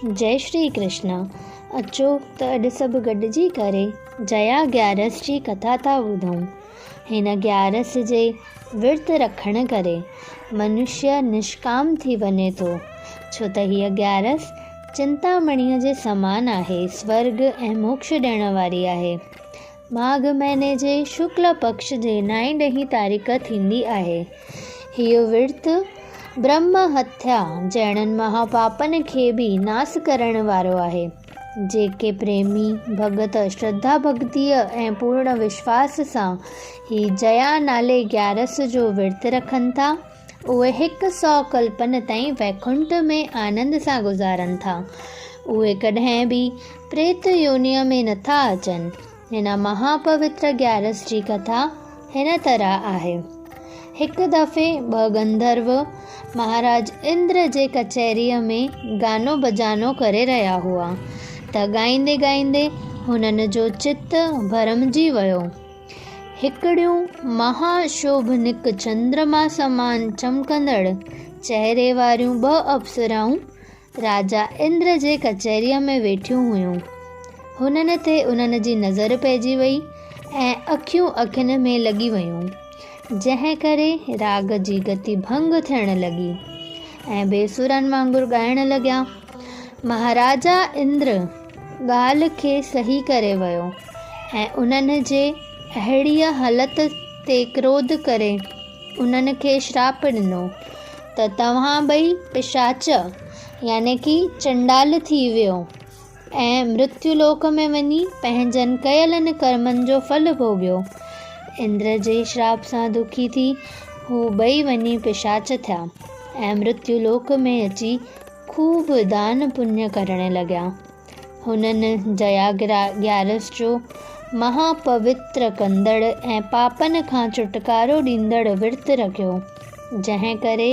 جئي شري ڪرشن. اچو ته اڄ سڀ گڏجي ڪري جيا گيارس جي ڪٿا ٿا ٻڌون. هن گيارس جي ورت رکڻ ڪري منشيه نشڪام ٿي وڃي ٿو، ڇو ته هيء گيارس چنتامڻيء جي سمان آهي، سورڳ ۽ موڪش ڏيڻ واري آهي. ماگهه مهيني جي شڪل پڪش جي نائين ڏهين تاريخ ٿيندي آهي. هيء ورت برهم هتيا جهڙن مها پاپن کي به ناس ڪرڻ وارو آهي. جيڪي پريمي ڀڳت شرڌا ڀڳتيء ۽ پورڻ وشواس سان هي جيا نالي گيارس جو ورت رکن ٿا، اهي هڪ سئو ڪلپن تائين ويڪنٺ ۾ آنند سان گذارن ٿا. اهي ڪڏهن به پريت يونيء ۾ نٿا اچن. هن مها پوتر گيارس جي ڪٿا هن طرح آهي. هڪ دفعي ٻه گنڌرو مهاراج اندر جي ڪچهريء ۾ گانو بجانو ڪري رهيا هئا ته ڳائيندي ڳائيندي هنن جو چت ڀرمجي ويو. هڪڙيون مها شوڀنڪ چندرما سمان چمڪندڙ چهري واريون ٻه اپسرائون راجا اندر جي ڪچهريء ۾ ويٺيون هيون. هنن تي انهن جي نظر پئجي وئي ۽ اکيون اکين ۾ لڳي ويون، جنهن ڪري راڳ جي گتي ڀنگ ٿيڻ لڳي ۽ بيسرن وانگر ڳائڻ لڳيا. مهاراجا اندر ڳالهه کي صحيح ڪري ويو ۽ انهن جي اهڙيء هلت تي ڪروڌ ڪري انهن کي شراپ ڏنو ته توهان ٻئي پشاچ يعني ڪي چنڊال ٿي ويو ۽ مرتيو لوڪ ۾ وڃي پنهنجن ڪيلن ڪرمن جو ڦل ڀوڳيو. اندر جي شراپ سان دکي ٿي هو ٻئي وڃي پشاچ ٿيا ۽ مرتيو لوڪ ۾ اچي خوب دان پڃ ڪرڻ لڳيا. هنن جيا گيارس جو مها پوتر ڪندڙ ۽ پاپن کان ڇوٽڪارو ڏيندڙ ورت رکيو، جنهن ڪري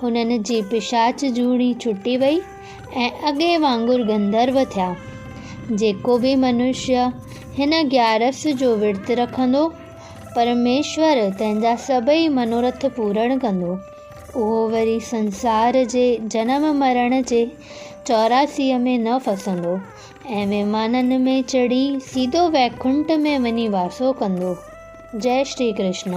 هنن جي پشاچ جوڻي ڇٽي وئي ۽ اڳي وانگر گنڌرو ٿيا. جيڪو به منشيه هن گيارس جو ورت رکندو، پرميشور تنهن جا سڀئي منورٿ پورڻ ڪندو. اهو وري سنسار جي جنم مرڻ جي چوراسيء ۾ نه ڦسندو ۽ ومانن ۾ چڙهي سيڌو ويڪنٺ ۾ وڃي واسو ڪندو. جئي شري ڪرشن.